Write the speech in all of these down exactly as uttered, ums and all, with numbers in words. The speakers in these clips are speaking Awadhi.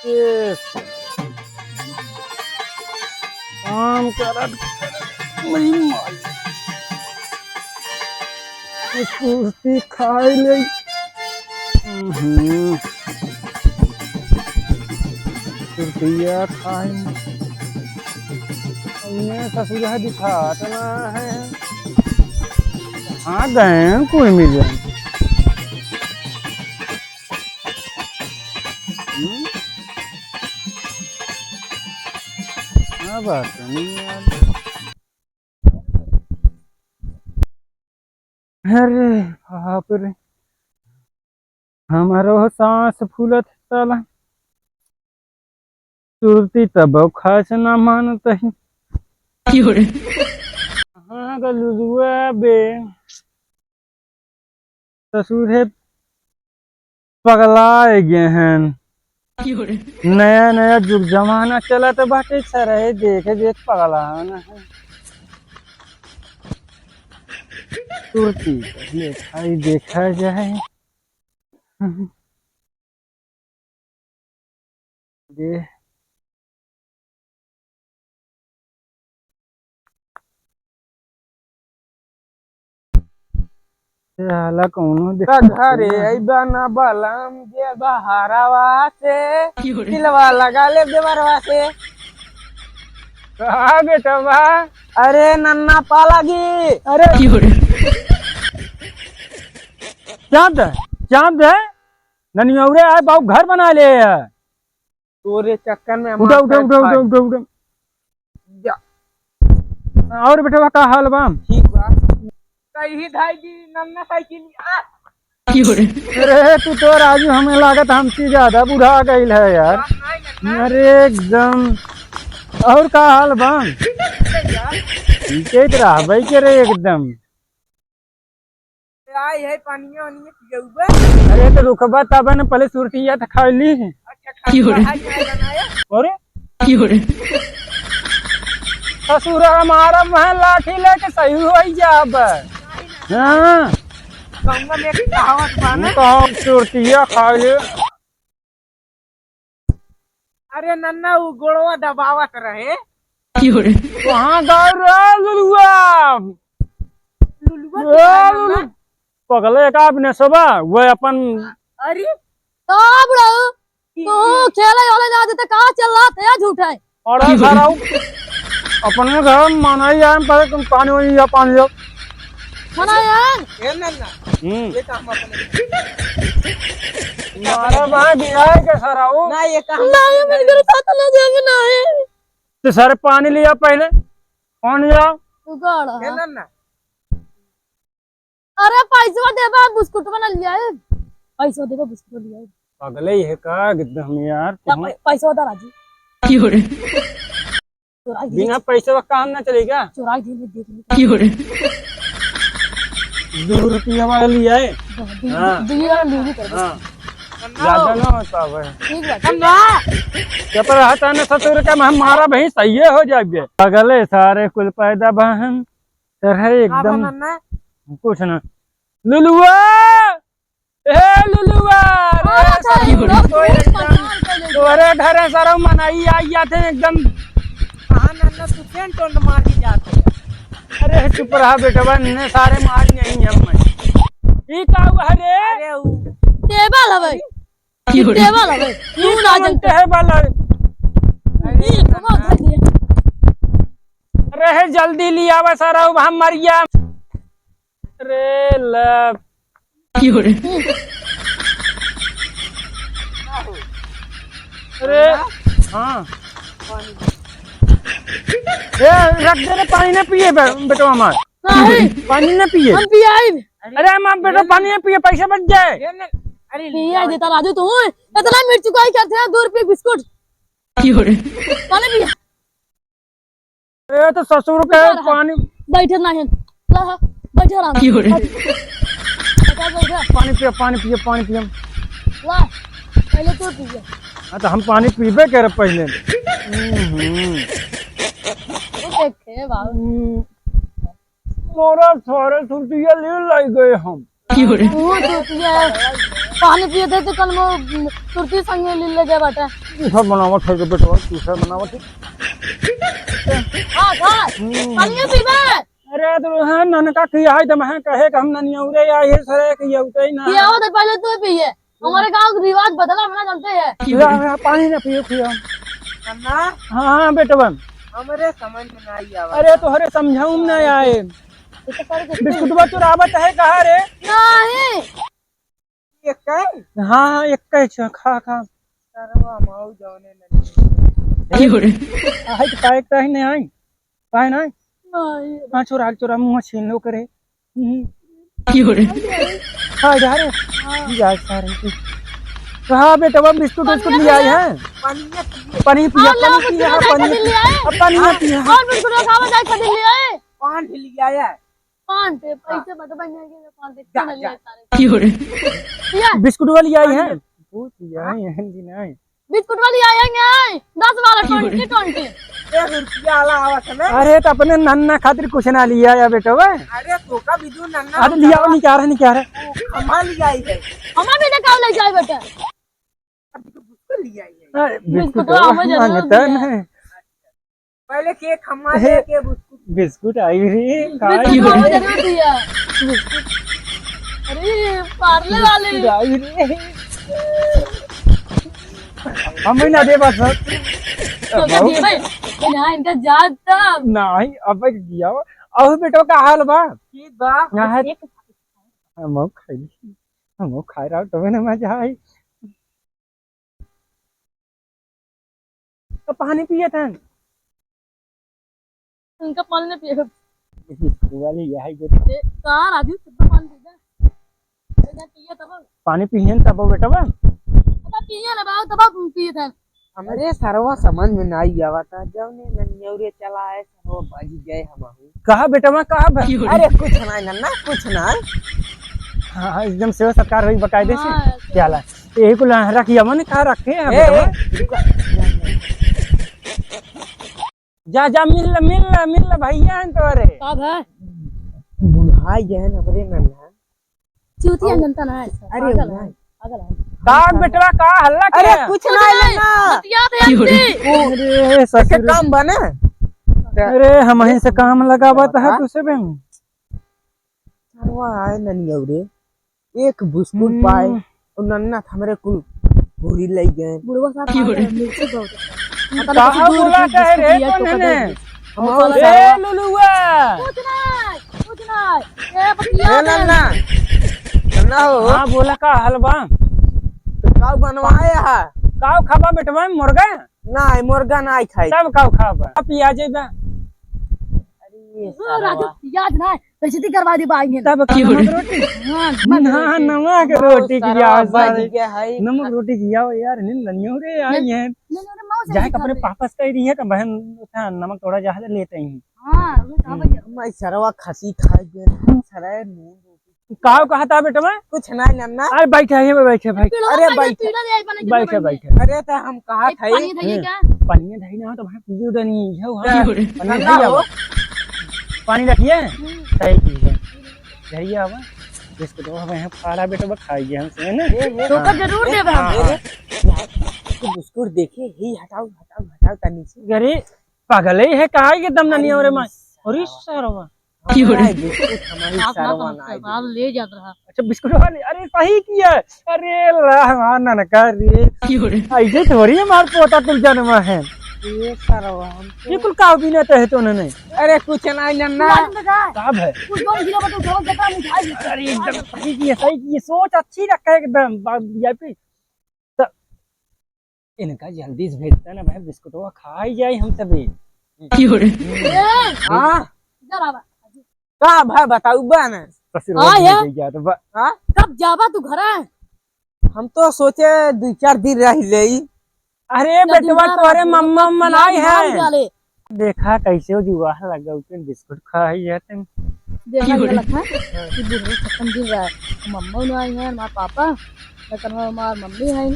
के काम करत, मेरी माई। सुरती खाए ले। हम्म। सुरतिया खाए। इन्हें ससुरा दिखात ना है। कहाँ गए हैं, कोई मिले? हम्म? क्या बात है, नहीं यार। अरे बाप रे, हमारो सांस फूलत साला। सुरती तब खास ना मानत ही। क्यों रे? हाँ, ग लुलुआ बे। ससुर है पगलाए गए हैं। क्यों रे? नया नया जुग जमाना चलत बाटे, सरहे देख देख पगलान है। सुरती, देखा ही देखा जाए। दे। साला कौनो दे-, घरे अइबा ना बलम जे बहरावा से, दिलवा लगा ले देवरवा से। कहाँ बेटवा? अरे नन्ना पालागी। अरे। चाँद है, चाँद है। ननियौरे आए बाबू घर बना ले है। तोरे चक्कर में उठा, हमार उठा, उठा, उठा, उठा। जा। और बेटवा का हाल बा? ठीक बा। कहीं धाई दी नन्ना साइकिल आ। अरे तू तो राजू हमें लागत हमसे ज्यादा बुढ़ा गइल है यार। बात नहीं नन्ना। अरे एकदम। और का हाल बा? ठीक है। ठीक है तो रहबे करे एकदम। आई है पानिया वानिया पियउबे। अरे तो रुकबा तब न, पहले सुरतिया त खा ली। अच्छा, खा ली, बनाए। अरे? ससुरा हमारा मैं लाठी लेके सही होइ जाब। हाँ। गंगा में एक कहावत बा ना। तू कहो सुरतिया खा ले। अरे नन्ना, उ गोड़वा दबावत रहे। कहाँ गए रे लुलुआ? लुलुआ ए, के लुलु-, नन्ना? पगले का अपने सबा, वो अपन अरे? का बुढ़ऊ? तू खेले वाले ना देते, कहाँ चल रहा था झूठा है? अरे सराऊ, अपने घर में मनाई आए, पहले तुम पानी वानी या पानी लो। मनाई आए? ए नन्ना, हम्म। ये काम अपने। मारा भाई बिहार के सराऊ। ना, ये काम नहीं, मैं इधर साथ ना जाऊंगा, नहीं। तो सर पानी लिया पहले, पानी लाओ। तू कौन है? ए नन्ना। अरे पैसवा देबा, बिस्कुट बना लिया है। पैसवा देबा, बिस्कुट लिया है। पगले ही है का एकदम यार, क्या तुम? पै-, पैसवा दा राजू। क्यों रे? चोराई के बिना पैसे का काम ना चलेगा। चोराई के देख ली। क्यों रे? दो रुपया वाला लिया है। दो, दो, हाँ। दो वाला ले ली कर। हाँ। ज्यादा ना हो पावे। ठीक बात। क्या पर रहता ना ससुर का, हम मारा भाई सही हो जाए। पगले सारे कुल पैदा बहन। सर है का एकदम बनना? कुछ ना। लुलुआ! ए लुलुआ! अरे हाँ, सर, सर, लोग तोरे बहुत एकदम, परेशान कर देते। तोरे घरे सारा मनाई आई जाते एकदम। हाँ, ना, ना, तू पेंट ओंट मार के जाते। अरे चुप रहा बेटवा, ने सारे मार नहीं हम। ई का हुआ रे? अरे उ टेबल हवे। अरे, टेबल हवे। ई नून आ कौन जाए। टेबल है? ई कमा धर दिए। अरे हे, जल्दी ले आवा सारा, अब हम मर गया। अरे लब। अरे, हाँ। ए, रख दे रे, पानी ना पिए बे-, बेटवा हमार। नहीं। पानी ना पिए। हम पियाई। अरे हम आप बेटवा पानी ना पिए, पैसा बच जाए। अरे पिया देता राजू तू। इतना मिर्च चुकाई करते हैं, दो रुपये बिस्कुट। पानी पिया। ए, तो ससुर के बैठा रहा। पानी। बैठे ना है। ला, हाँ, बैठे रहा। की हो रे? बैठा, बैठा। पानी पियो, पानी पियो, पानी पियो। ला, पहले तू पियो। हाँ, तो हम पानी पीबे करे पहले। हम्म। वो देखे बाबू। हम्म। मोरा सारे सुरतिया ले लाई गए हम। की हो रे? वो सुरतिया। पानी पिए थे तो कल वो, उम, तुरती संगे ले, ले गए बाटे। तू सब बनावत है तो बेटवा, तू सब बनावत है। हाँ, हाँ। हम्म। पानी पीबे। अरे तो हाँ, ननका खियाई तो मैं कहे कि हम ननियौरे आए हैं, सरे खियौते ही ना। पियाओ तो पहले तू पिए। हमारे गाँव के रिवाज बदला, हम ना जानते हैं। ला, ला, पानी ना पियो, पियो। नन्ना। हाँ, हाँ, बेटवन। हमरे समझ में ना आई आवा। अरे, तोहरे समझाऊ में ना आए। बिस्कुटवा चुरावत है कहाँ रे? नहीं। एक है? हाँ, हाँ, एक है, छ-, खा, खा। सरवा माऊ जौने नहीं। की हो रे? आई तो काहे, काहे नहीं आई? काहे नहीं? नहीं। हाँ, चुरा, चुरा मुँह छीन लो करे। हम्म। की हो रे? हाँ, जा रे। हाँ। जा सारे की। कहाँ बेटवा बिस्कुट उस्कुट ले आई है? पानी पिया, पानी पिया, हाँ, ला, पानी पिया, बिस्कुट पानी। ले आए। अब पानी पिया। और बिस्कुट खावा जाए, खरीद ले आए। पान ले आया। पान थे, हाँ। पैसे बटवा नहीं है, पान थे, जा, खा ले जा। सारे। की हो रे? या। बिस्कुट वाली आई है? हाँ। वो तो आई है, दिन आई। बिस्कुट वाली आई है, आई। दस वाला, की हो रे? ट्वेंटी, ट्वेंटी। एक रुपया वाला आवा समय। अरे, तो अपने नन्ना खातिर कुछ ना लिया या बेटवा? अरे, तो का बिदु नन्ना अरे, हम लिया, करवा निकाल रहे, निकाल रहे। वो खमा लिया ही है। हमा भी निकाल ले जाए बेटा। अरे, बिस्कुट तो हमें जरूर मांगता दिया। नहीं। पहले केक हमारे हे, के बिस्कुट। बिस्कुट आई रे, का बिस्कुट आई तो हमें रे? जरूर दिया। बिस्कुट। अरे, पार्ले वाले। बिस्कुट आई रे। हमें ना दे बस। तो क्या दिए भाई? ये ना, इनका जात था। नहीं, अब दिया। और बेटो का हाल बा? ठीक बा। ना है। एक हम खाई। हम खाए रहा, तबे ना मजा आई। तो पानी पिए थे। उनका पानी नहीं पिए। वाली यही जो ए, कहाँ राजू, कितना पानी पी गए? ए, जा पिए तब। पानी पिए तब बेटवा। अब पिए ना बाबू, तब पिए थे। हमरे सरवा समझ में नहीं आवा था, जब ने ननियौरे चला है, सरवा बाजी गए हम। कहा बेटवा, कहा बे-, अरे कुछ ना, नन्ना, कुछ ना। हाँ, हाँ, एकदम सेवा सत्कार होई बकायदे से। हाँ, क्या ला? यही को ला रखिया, मन कहाँ रखे हैं ए, बेटवा? ए, रुका। जा, जा, मिल, मिल, मिल, भैया हैं तोरे। का भा? बुढ़ाई गए हैं हमरे नन्ना। चूतिया जनता ना है, अरे पागल है, भाई। पागल है। का बेटवा, का हल्ला अरे किया? कुछ ना है ना। बतिया दे हमसे। अरे ससुर। काम बा ना। अरे हमहीं से काम लगावत है हाँ? तुसे बे। सरवा आए ननियौरे, एक बिस्कुट हम्म। पाए, और नन्ना त हमरे कुल भूरी लई गए। बुढ़वा साहब की हो रही? मिर्ची बहुत अच्छा। कहाँ बोला कहे रे, कौन है ने? हम ए, लुलुआ। कुछ नहीं, कुछ नहीं। ए, बतिया ए, दे। नन्ना। नन्ना हो। हाँ, बोला का हाल बा? तो काऊ बनवाए हा? काऊ खाबा बेटवा, मुर्गा? नहीं, मुर्गा नहीं खाई। तब काऊ खाबा? अब पिया जेबा। अरे, ओ, राजू, सरवा। पियाज ना, बेइज्जती करवा दी बाई ने। तब का नमक रोटी? हाँ, नमक ना, रोटी। नमक रोटी की सरवा यार, बज सारे। गया है। नमक रोटी की आओ यार, नींद ननियौरे आई है। नहीं, नहीं, नहीं, मौसम जाए से कपड़े कर ले। पापस कह रही है कि बहन, उठा, नमक थोड़ा ज्यादा लेते ही। हाँ, वो तो हम्म। बज गया। मैं सरवा खसी खाए गए, सराय नून रोटी। काव कहा था बेटवा? कुछ नहीं नन्ना। अरे बैठे, ये बैठे भाई। अरे बैठे। बैठे, बैठे। अरे तो हम कहा एक था पानी धइए हम्म। क्या? पानी धइए ना तो भाई पीछे उधर नहीं है, हाँ। पानी नन्ना धइए हो। आवा। पानी रखिए। हम्म। सही चीज है। धइए आवा। बिस्कुट वो हमें फाड़ा बेटवा खाइए हमसे, है ना? ये, ये। तो का जरूर देबे हम। हाँ, हाँ। ये बिस्कुट देखिए, ही हटाओ, हटाओ, हटाओ तनी से। अरे पागल ही है, कहा के दम नहीं हो रे माँ। अरे सरवा। की हो रही? हमारा बिस्कुट हमारी आप ना सरवा तो ना आई। सरवा ले जात रहा। अच्छा, बिस्कुट वाली, अरे, सही किया। अरे, ला, हमार ननका रे। की हो रही? ऐसे थोड़ी हमार पोता कुल जन्मा है। ये सरवा, हम तो ये कुल का भी ना तहे तो उन्होंने। अरे, कुछ नहीं, नन्ना। मालूम है का? का भाई? कुछ लोग गिरो बतो, उठाओ, जता, मिठाई। अरे, एकदम सही किया, सही किया, सोच अच्छी रखा है एकदम, बा-, V I P। तो इनका जल्दी से भेजता ना भाई, बिस्कुटवा खा ही जाए हम सभी। की हो रे? ए, हाँ? इधर आवा। का भाई बताऊ बा ना? ससुर हाँ, हो यार। गई यार, बा- हाँ? कब जाबा तू घरे? हम तो सोचे दो चार दिन रह ले। अरे तो बेटवा, दिन भर तोरे मम्मा मम्मा नहीं है। देखा कैसे वो जुआ लगा, उसे बिस्कुट खाई है तुम। देखा ये लखा कि बुढ़वा छप्पन दिन रहा। मम्मा नहीं आई है, हमारे पापा, लेकिन हमारे मम्मी है,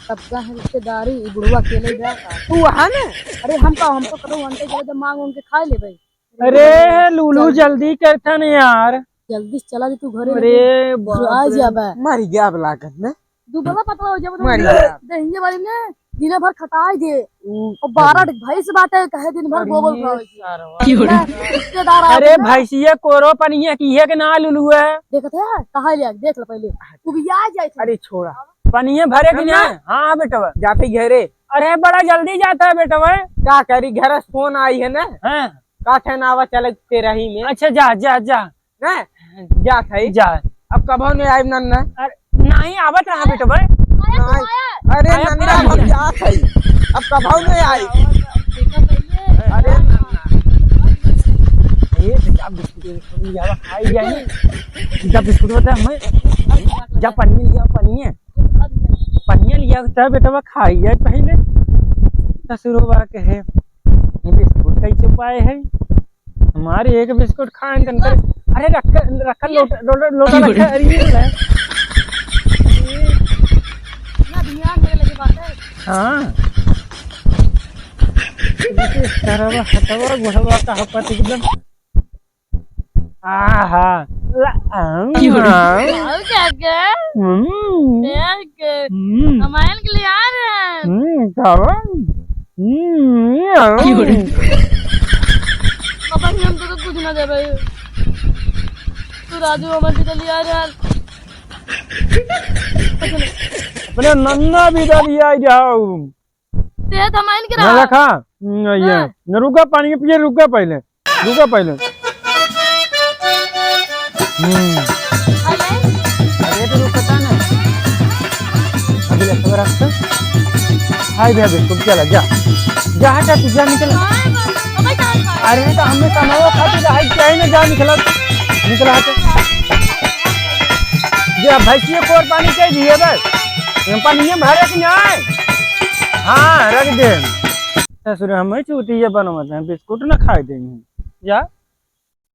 सबका है रिश्तेदारी, ये बुढ़वा अकेले गया। तू वहाँ ना? अरे हम का, हम तो कदम वनते चले जब मांग उनके खा ले भाई। अरे लूलू जल्दी करता नहीं यार। जल्दी से चला दे तू घरे। अरे बाप रे। मर गया अब लागत ना। दुबला पतला हो जाबे तो मर गया। देहिए वाली ने दिने भर खटाई दे। ऊ और बारह भैंस बाटे, कहे दिन भर अरे गोबर उठावे के। सरवा। ले, रिश्तेदार आवे अरे ना। भैंसिया कोरो पनिया की है कि ना लुलुआ? देखत है, कहाँ ले आ, देख ले पहले। तू भी आ जाए थे। अरे छोड़ा। पनिया भरे कि ना? ना। हाँ, हाँ, बेटवा। जाते ही घरे। अरे बड़ा जल्दी जाता है बेटवा। का करी, घर से फोन आई है ना। हाँ। का थे ना आवा चले तेरा ही में। अच्छा, जा, जा, जा। हैं? जात है। जा। अब कबहू नहीं आइब नन्ना। अरे, नहीं, आवत रहा बेटवा। नहीं। अरे आया नन्ना, कहाँ? हम जात है। अब कबहू नहीं आइब। अरे नन्ना। ए, जा बिस्कुट, बिस्कुट लिया, खाई जाए। जा बिस्कुट बता हमें। जा पनिया लिया, पनिया। पनिया लिया, तब बेटवा खाई जाए पहले। ससुरवा के है। ये बिस्कुट कैसे पाए है? हमारे एक बिस्कुट खाएं तन करे। अरे रख, रख, लोटा, लोटा, लोटा रख, अरे ये ले। इतना ध्यान मेरे लगे बात है। हाँ। ये सरवा हटवा, गोड़वा का हपत एकदम। आहा। ला, आम, क्यों रे? आम। आओ क्या क्या? हम्म। क्या क्या? हम्म। हमारे के लिए आ रहे हैं। हम्म, खावा। हम्म, ये आओ। क्यों रे? पापा जी, हम तो कुछ ना दे भाई। तू राजू हमारे के लिए आ रहे हैं। अपने नन्ना भी दे दिया जाओ। दे तो हमारे के ना रहा। रखा। हम्म, ये। हाँ। न रुका, पानी पिए, रुका पहले। रुका पहले। हम्म। अरे? अरे तो रुकता ना। अभी ले, सबर रख तो। हाय भैया, बिस्कुट चला, जा। जा हटा, तू जा, निकल। हाय बाबा, अबे कहाँ खा? अरे तो हमें कमाओ खातिर हाय क्या ही ना, जा निकला। निकला हटा। जा भैंसिया को और पानी चाहिए बे। ये पानी ये भरे कि नहीं? हाँ, रख दे। ससुर, हमें चूतिया बनवत हैं, बिस्कुट ना खाए देंगे। जा।